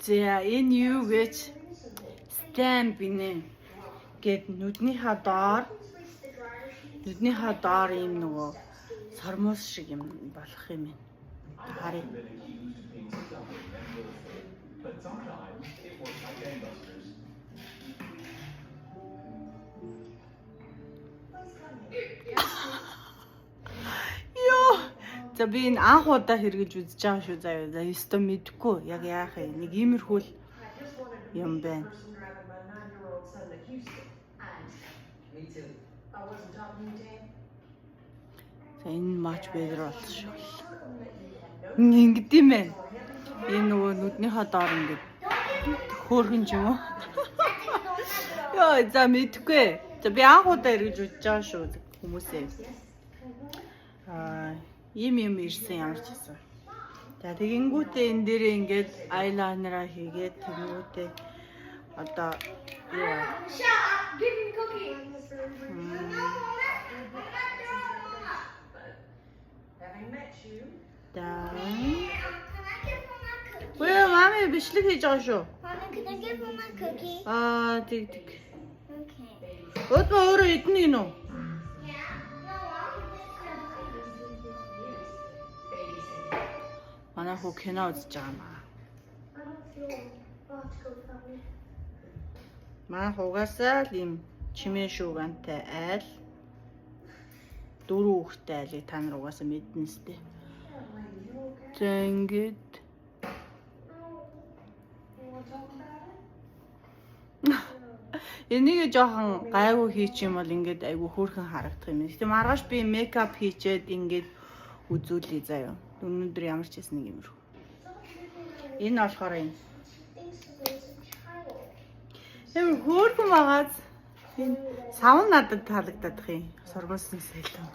За, энэ юу гэж stamp гинэ. Гэт нүднийхаа доор ийм нөгөө сормуус шиг юм болох юм байна. Харъя. Been accused of being stubborn and willful, but sometimes it works like gangbusters. Йоо. За, би энэ анх удаа хэрэгэж үзэж байгаа шүү заяа. За, ёстой мэдэхгүй яг яах юм. Нэг иймэрхүү л юм байна. Person driving my 9-year-old son to Houston. Me too. I wasn't talking to you, Tam. За, энэ much better болсон шүү. Ингэдэм байх. Энэ нөгөө нүднийхээ доор ингээд хөөрхөн ч юм уу. Йоо, за, мэдэхгүй. За, би анх удаа эргэж үзэж байгаа шүү хүмүүсээ. Аа, ийм юм ирсэн ямар ч гэсэн. За, тэгэнгүүтээ энэ дээрээ ингээд eyeliner-аа хийгээд, тэгэнгүүтээ одоо юу аа? Shut up! Give me cookie. Having met you, За. Can I give Mama a cookie? Үгүй, mommy бичлэг хийж байгаа шүү. Mommy, can I give Mama a cookie? Аа, тэг тэг. Okay. Өөдмө өөрөө идэнэ гинүү? Yeah. No, I'll Манай хүү кино үзэж байгаа юм аа. I don't feel well to go without me. Манай хугаасаа л ийм чимээ шүүгантай айл, дөрөв хүүхэдтэй айлыг та нар угаасаа мэднэ сте. За, ингээд you want to talk about it? энийг жоохон гайгүй хийчих юм бол ингээд айгүй хөөрхөн харагдах юм. Гэтэ маргааш би makeup хийчээд ингээд үзүүлье заяа. Өнөөдөр ямар ч хийсэн нэг юмрүү. Энэ болохоор энэ. Things to raise a child. Ямар хөөрхөн байгааз энэ сав надад таалагдах юм. Сормоосноос илүү.